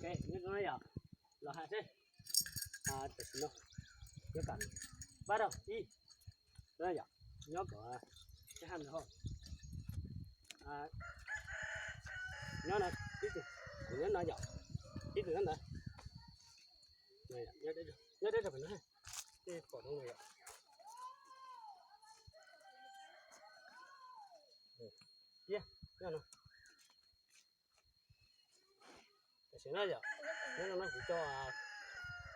Nyob zoo na yom, los hais seb. Tam sim no nyob kom pab rau ib, yom, nyob kom sib haj ntawd ho. Nyob no tib tug, kuv nyob no yom, tib tug nyob ntawd. Nyob deb zog pem no, tej pom zoo no yom. Tiag, nyob no. Tam sim no yom, nyob no kuv coj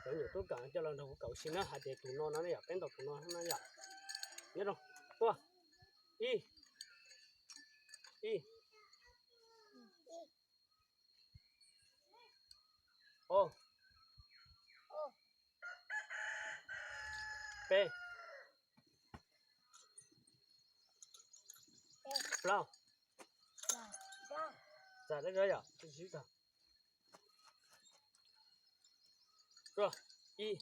cov nyuam tub kam coj los nrog kuv kawm si na, hais tias tus no no yom, peb ntaus tus no na yom. Nyob zoo, tuaj, ib, ib, ob, peb, plaub. Txav deb zog yom, sib tag. Tuaj, ib,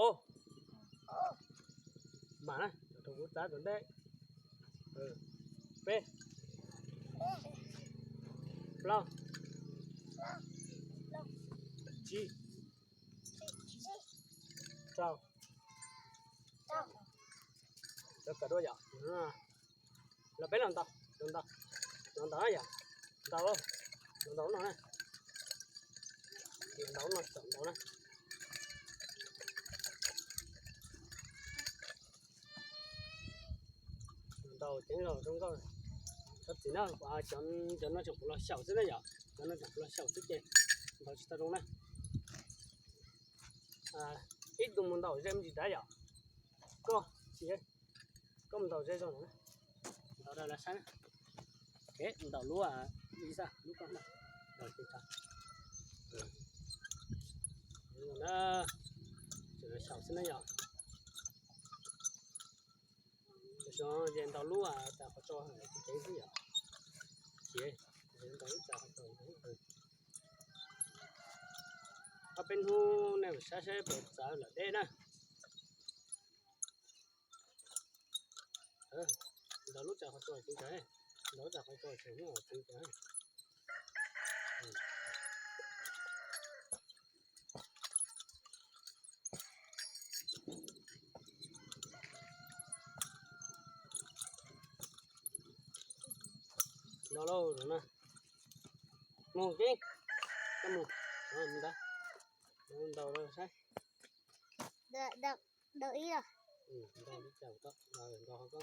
ob, mam na, rau kuv txav tom ntej. Peb, plaub, tsib, rau. Cov kawm dua yom, los peb los ntaus, los ntaus, los ntaus yom, ntaus, los ntaus no na, ntaus no txawm ntaus na. Ntaus ceev los zoo nkauj. Txhob txwv na, cov no tseem kuv los xyaum xwb na yom, cov no tseem kuv los xyaum xwb ces ntaus tsis tau zoo na. Ib tug mus ntaus ze me ntsis dab yom. Koj, koj mus ntaus ze zog no, ntaus rau lawv saib na. Ntaus lub, lub koj ntaus, ntaus ces tau. Tseem los xyaum xwb na yom. Tam sim no ces ntaus lub tas qhov tso ceev xwb yom. Ces ntaus lub tas qhov tso. Ob peb hnub nej mam saib saib puas txav lawm deb na. Ntaus lub tas qhov tso ceev kawg, ntaus lub tas qhov tso tseem muaj ceev kawg. Los lauj, mus, koj mus, mus ntawd, ntaus saib. Ntaus ib los? Ntaus li cas, ntaus qhov ko.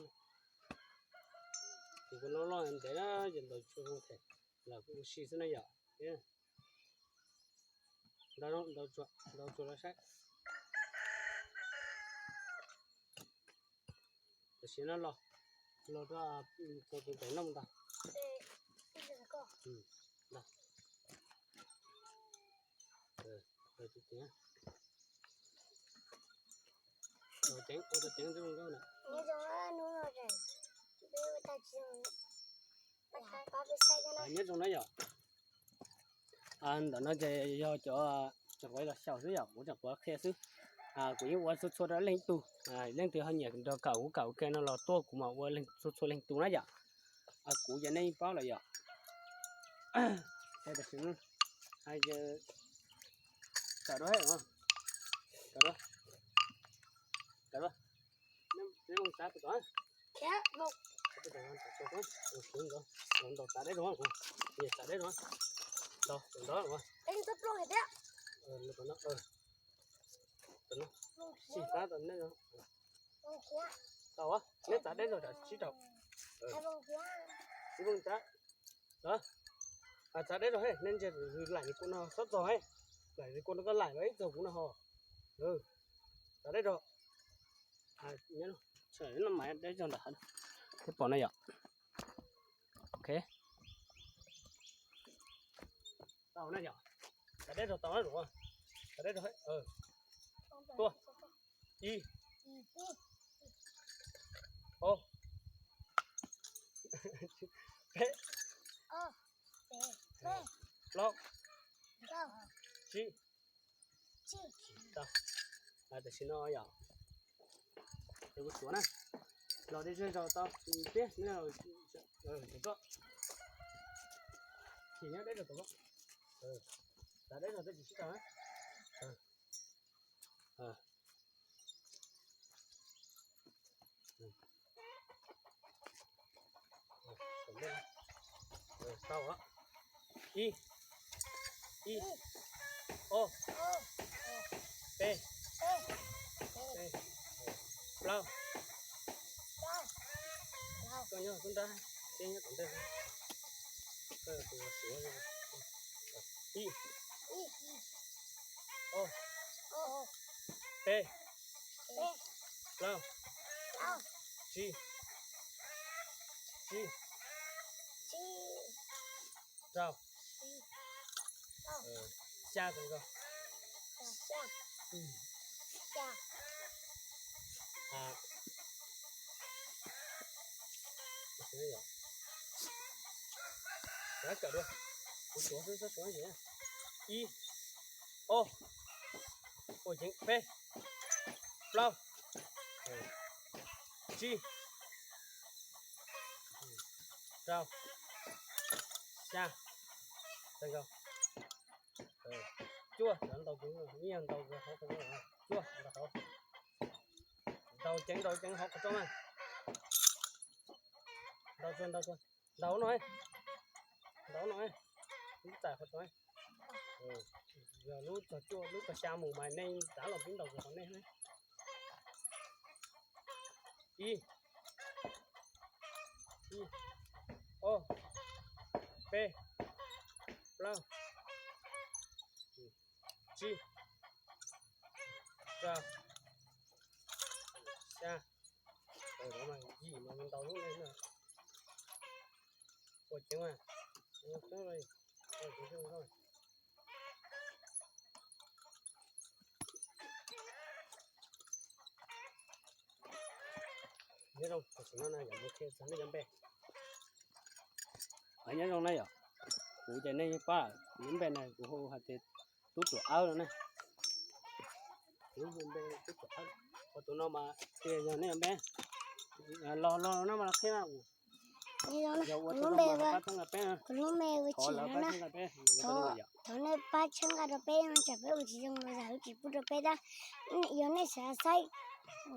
Tus ko loj loj ntev na, ces ntaus tsis zoo them, los kuv ua si xwb na yom. Ntaus, ntaus tsuas los saib. Tam sim no los, los rau tus ntawm no mus ntag. Ntag. Ua ceev, ua tau ceev zoo nkauj na. Nyob zoo na yom. Ntawm no ces yog cov tseem kuv los xyaum xwb yom, kuv tseem kuv qhia xwb. Kuv yeej ua txhua txhua rau leej tug, leej twg ho nyiam nrog kawm kuv kawm ua ke no los tuaj kuv mam ua txhua txhua leej tug na yom. Kuv ces nej yeej paub lawm yom. Tam sim no, kawm dua, kawm dua, kawm dua. Ntaus txav deb zoo, ntaus txav deb zoo, ntaus, ntaus, ntaus, ntaus, ntaus, neb txav deb zoo, tsib rau, txav, txav deb zoo, nej ntsia laim kuv no txhob txog, laim kuv no koj laim los ib txog kuv no ho. Txav deb zoo. Deb zoo ntawm, thiab pom na yom. Ok. Tau na yom. Txav deb zoo tau na, txav deb zoo. Tuaj. Ib, ob, peb, plaub, tsib. Tam sim no yom, kuv suav na, los deb zog tau, peb, tom koj, chim nyob deb zog tom koj. Txav deb zog tej tsis sib tau na. Tau, ib, ib, ob, peb, plaub. Koj nyob tub nrab, teb nyob tom ntej. Koj tus suav, ib, ob, peb, plaub, tsib, tsib, rau, xya tau nkaus. Kawm dua, kuv suav xwb, suav suav. Ib, ob, ua ceev, peb, plaub, tsib, rau, xya, tau nkaus. Cuaj, ntaus, ib yog ntaus hauv, cuaj, ntaus hauv, ntaus ceev, ntaus ceev hauv qhov rooj na. Ntaus tsuag, ntaus tsuag, ntaus no, ntaus no, lub txais qhov rooj. Yog lub txog cuaj, lub txog xya mus mas nej rov los pib ntaus hauv nej na. Ib, ib, ob, peb, plaub, tsib, rau, xya. Yim mas ntaus lub ne na. Ua ceev mas. Nyob zoo, tam sim no yog mus qhia txog nej cov npe. Nyob zoo na yom, kuv ces nej pab, kuv lub npe na kuv hu hais tias Tub Tuam Awb no na. Kuv hu npe Tub Tuam Awb, ua tus no mas tias yog nej cov npe. Los los no mas los qhia na. Yog ua tus no mas pab txhawb nqa peb na. Kuv lub npe ua Tsim no na. Thov nej pab txhawb nqa rau peb, tsam peb ua tsis zoo los zam lub tsis pub rau peb tab. Yog nej xav saib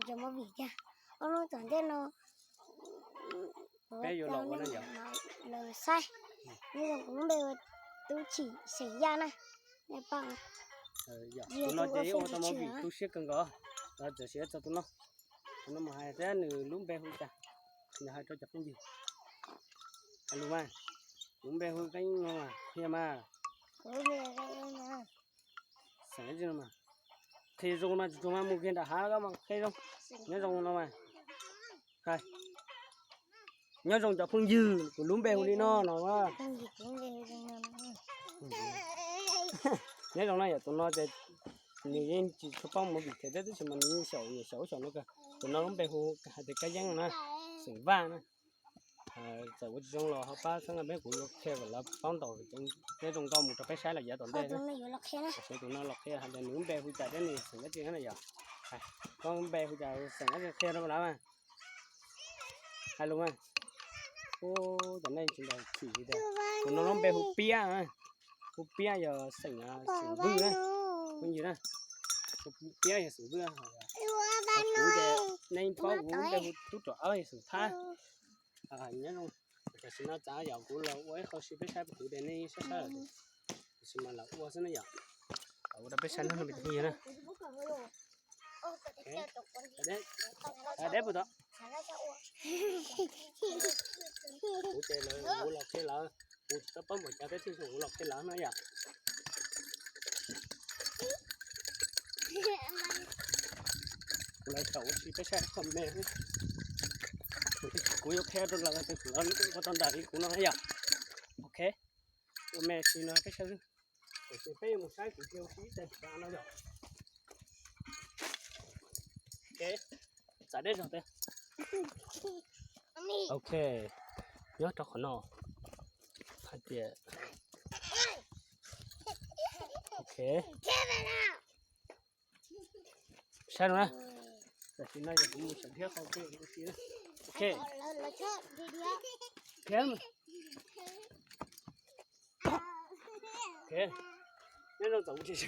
cov movie tiag, ob hnub tom ntej no peb yuav los ua na yom, los saib. Nyob zoo, kuv lub npe ua Tub Tsim xeem Yaj na. Nej pab, tus no ces yeej ua tau movie tu siab kawg nkaus, los txawm siav txog tus no. Tus no mas hais tias nws lub npe hu cas, nws hais rau cov phooj ywg. Hais lus mas, kuv lub npe hu Keeb no mas, qhia mas. Xeem dab tsi no mas, qhia zoo mas tsuas tsuas mas mus kiag nram hav koj mas qhia zoo. Nyob zoo no mas, hais, nyob zoo cov phooj ywg, kuv lub npe hu li no no. Nyob zoo na yom, tus no ces nws yeej tsis tshua paub movie thiab tab sis mas nws yeej xyaum, xyaum xyaum no kawg. Tus no lub npe hu hais tias Kab Yeeb na, xeem Vaj na. Txawm ua tsis zoo los ho pab txhawb nqa peb, kuv yuav qhia kom lawv paub ntaus ceev, nyob zoo nkauj mus rau peb saib los yav tom ntej. Tus no los qhia hais tias nws lub npe hu cas thiab nws xeem dab tsi na yom. Koj lub npe hu cas, xeem dab tsi qhia rau lawv mas. Hais lus mas. Ub, cov neeg tsis ntaus chim li tiag. Tus no lub npe hu Piab, hu Piab yog xeem, xeem Vwj na, phooj ywg na. Hu Piab yog xeem Vwj. Kuv ces nej paub kuv lub npe hu Tub Tuam Awb yog xeem Thab. Nyob zoo, tam sim no txav yom, kuv los ua ib qho si peb saib puas kwv ces nej saib saib lawm. Tam sim mas lawv ua xwb na yom. Lawv ua rau peb saib na, peb ua na. Deb puas tau? Kuv ces lawv, kuv los qhia lawv, kuv tsis tau paub npaum cas thiab, kuv los qhia lawv na yom. Kuv los xyaum ua si peb saib qhov me, kuv yuav qhia rau lawv tias lawv ua tau nram li kuv no na yom. Ok, ua me si no peb saib xwb. Tiam sis peb yuav mus saib kuv qhia ua si ib teg no yom. Ok, txav deb zog tiag. Ok, nyob rau qhov no hais tias, ok, saib no na. Tam sim no yog kuv mus saum thiab qhov, ok, ok. Nyob zoo txawm kuv tsis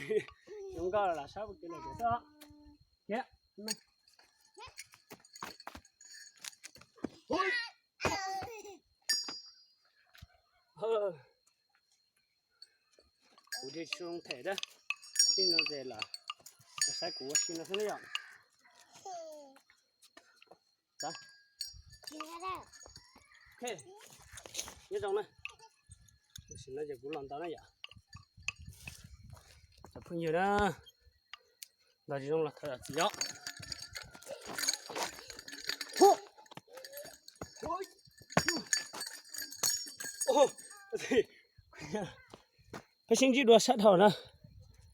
zoo nkauj los sab kev lawm tseem xwb. Khiav. Kuv tsis zoo them dab tsi no ces lam saib kuv ua si no xwb na yom. Nyob zoo na, tam sim no ces kuv los ntau na yom. Cov phooj ywg na, nto tsis zoo los thov zam txim os. Peb sib ntsib dua sab dhau na.